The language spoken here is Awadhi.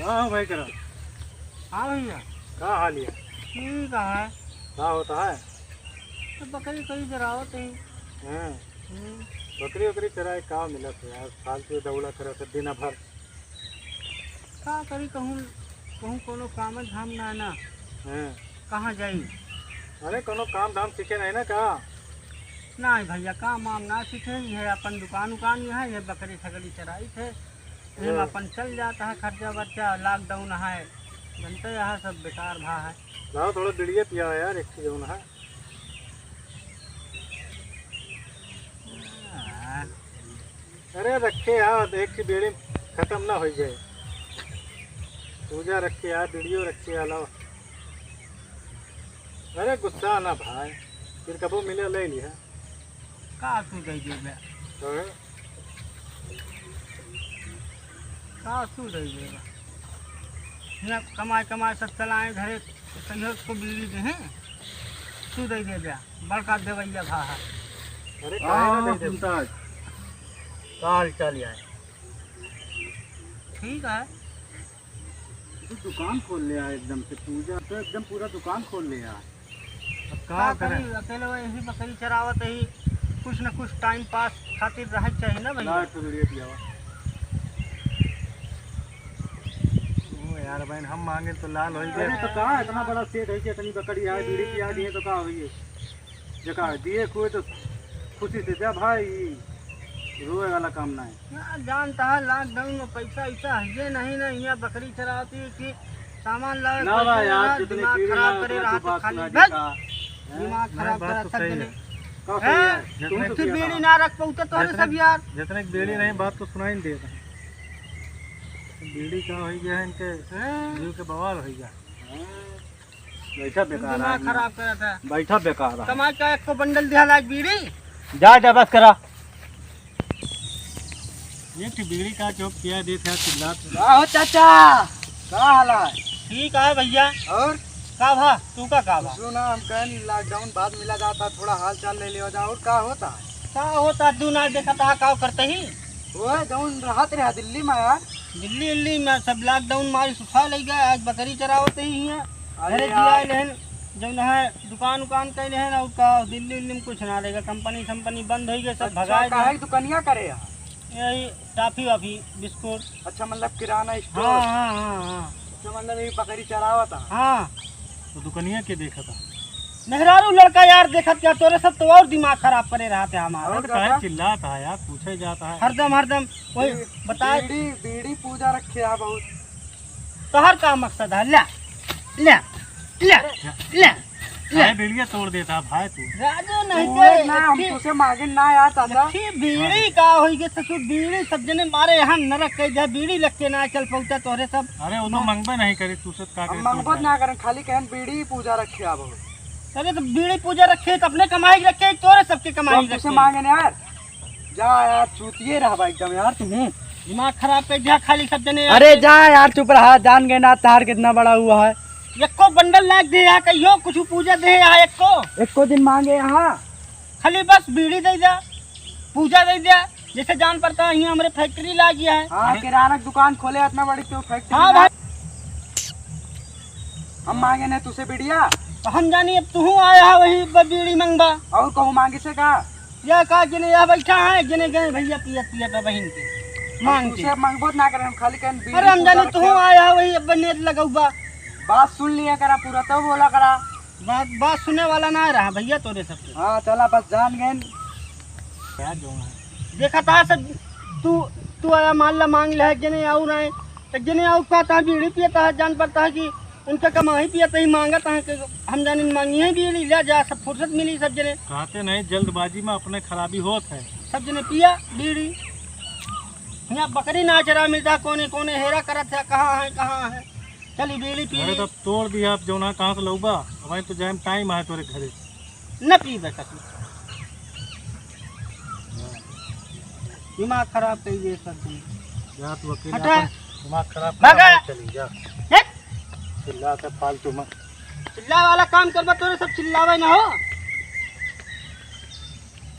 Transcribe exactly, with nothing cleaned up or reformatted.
हाँ, हाँ भाई करा। हाँ भैया। का हाल है? ठीक है। का होता है? तो बकरी कहीं चरावत ही। हाँ। हम्म। बकरी, बकरी चराए का मिलत है यार, फालतू दौड़ा करत है दिन भर। का करी, कहूँ, कहूँ कोनो काम धाम ना, ना। हाँ। कहाँ जाई? अरे, कोनो काम धाम सीखे नहीं ना का? नहीं भैया, काम वाम ना सीखे, ये अपन दुकान उकान ही है, ये बकरी छगड़ी चराई थे। एम हाँ। अपन चल जाता है खर्चा वर्चा, lockdown है, जनते यहाँ सब बेकार भा है। लाओ थोड़ा बीड़िया पिया यार, एक चीज होना है। हाँ। अरे रखे यार, एक की बीड़ी खत्म ना हो जाए। पूजा रखे यार, बीड़ियो रखे यार, लाओ। अरे गुस्सा ना भाई, फिर कबो मिले ले लिया। का तू दे देबे? हाँ। का तू दे देबे? ना कमाए, कमाए सब चलाए घरे, कहियो को बीड़ी दे हैं, तू दे देबे, बड़का देवैया भा है। अरे काहे ना हाँ, दे देबे? मुमताज, का हाल चाल है? ठीक है। तू दुकान खोल ले यार, एकदम से पूजा तो एकदम पूरा दुकान खोल ले यार। अब का का करें? करी, अकेले वो यही बकरी चरावत ही, कुछ न कुछ time pass खातिर रहे के चाहिए ना भैया। ला, एक ठो बीड़ी पियावा। ओ यार बहन, हम मांगे तो लाल होई गए। अरे तो का, इतना बड़ा सेठ है कि इतनी बकरी है, बीड़ी पिया दिए तो का होई? जका दिए कोई तो खुशी से जा भाई, रोए वाला काम ना है। ना जानता है, lockdown में पैसा ऐसा है ये नहीं ना, यहाँ बकरी चराती है कि सामान लावे, ना पैसा भाई यार, ना, जितने दिमाग बीड़ी खराब ना, करे उतना रहा तो तो बात खाली सुना बस। देता। हैं? दिमाग नहीं, खराब बात करा तो सब सही जने। है। का सही हैं? है? जितने तुम तो की बीड़ी ना रख पाते तोहरे जितने, सब यार। जितने की बीड़ी नहीं, बात तो सुनाई नहीं देता। बीड़ी का हो गया है इनके, हैं? जीव के बवाल हो गया। हैं? बैठा बेकार दिमाग आदमी। खराब करत है। बैठा बेकार है। कमाई का एक को बंडल दिया लाग बीड़ी। जा, जा, बस करा। एक ठे बीड़ी का चौक पिया देत है, चिल्लात। का हो चाचा, का हाल है? ठीक है भैया। और? का भा, तू का, का भा? सुना, हम कहन lockdown बाद मिला जाता, थोड़ा हाल चाल ले लिया जा। और का होता? का होता, तू ना देखा था, का करते ही? ओए, जौन रहत रहा दिल्ली में यार। दिल्ली, दिल्ली में सब lockdown मारी सुखा लग गया, आज बकरी चरावत ही हैं। अरे घरे यार। जिया लेहन, जौन है दुकान उकान कैले हैं ना, का दिल्ली, दिल्ली में कुछ ना रहेगा, company संपनी बंद हो गए, सब अच्छा, भगा काहे दिए। दुकनिया करे है? यही टाफी वाफी, बिस्कुट। अच्छा, मतलब किराना store? हाँ, हाँ, हाँ, हाँ। अच्छा, मतलब ये बकरी चरावत है? हाँ। तो दुकनिया के देखा था? मेहरारू लड़का यार देखत क्या, तोरे सब तो और दिमाग खराब करे रहते हमारा। और अरे तो काहे चाचा? चिल्लात है यार, पूछे जाता है। हरदम, हरदम वही बी-, बताए। बीड़ी, बीड़ी पूजा रखे है बहुत। तोहर का मकसद है? ले, ले, ले, ले, ले। काहे बीड़िया तोड़ देता है भाई तू? राजू नहीं ओए के ना, हम अच्छी, तुझसे मांगे ना यार चाचा। अच्छी बीड़ी का होई के ससुर, बीड़ी सब जने मारे यहाँ नरक के जा, बीड़ी लग के ना चल पहुँचा तोहरे सब। अरे वो तो ना। मंगबे नहीं करे, तू सब का हम करे, तू मंगबो जाने। ना करन, खाली कहन बीड़ी पूजा रखे है बहुत। अरे तो बीड़ी पूजा रखे तो अपने कमाई के रखे, तोरे सबके तो कमाई हम के तुझसे रखे। मांगे ना यार। जा यार, चूतिए रहबा एकदम यार तू। दिमाग खराब कर दिया खाली सब जने यार। अरे जा यार, चुप रहा, जान गए ना तार कितना बड़ा हुआ है। एको बंडल लाग दे यहाँ, कहियो कुछ पूजा दे यहाँ एको। एको दिन मांगे यहाँ। खाली बस बीड़ी दे दिया, पूजा दे दिया, जैसे जान पड़ता है यहाँ हमारे factory लाग गया है। हाँ, अरे। किराना की दुकान खोले, इतना बड़ी क्यों factory हाँ ना? भाई। हम मांगे नहीं तुझसे बीड़िया। तो हम जानी अब तू आया है वही ब-, बीड़ी मंगबा। और कहूँ मांगे से का? या का जने या बैठा है, जने गए भैया पियत पियत बहिन के मांग के। तुझसे मंगबो ना करे, हम खाली कहन बीड़ी अरे हम पूजा जानी तू रखे। आया है वही अब नेट लगौबा। बात सुन लिया करा पूरा, तब बोला करा। बात, बात सुने वाला ना रहा भैया तोरे सबके। हाँ, चला बस जान गए। क्या जो है। देखा था सब, तू, तू आया मान ला मांग ले, जने आऊ रहे, तो जने आऊ कहता है बीड़ी पियता है, जान पड़ता है कि उनका कमाई पियता ही मांगता है कि हम जाने मांगी है बीड़ी, ले जा, सब फुर्सत मिली सब जने। कहते नहीं, जल्दबाजी में अपने खराबी होत है। सब जने पिया बीड़ी। यहाँ बकरी ना चरा मिलता, कोने कोने हेरा करत है, कहाँ है, कहाँ है। चली बीड़ी पी अरे ली। तब तोड़ दिया, आप जौना कहाँ से लौबा? हमारे तो जाए में टाइम आए तोरे घरे। न पीबे कभी। दिमाग खराब कर ये सब दिन। जा तू अकेले हटा। अपन दिमाग खराब भागा। कर चली जा। हट। चिल्ला के फालतू में। चिल्ला वाला काम करबा तोरे सब चिल्लावे न हो।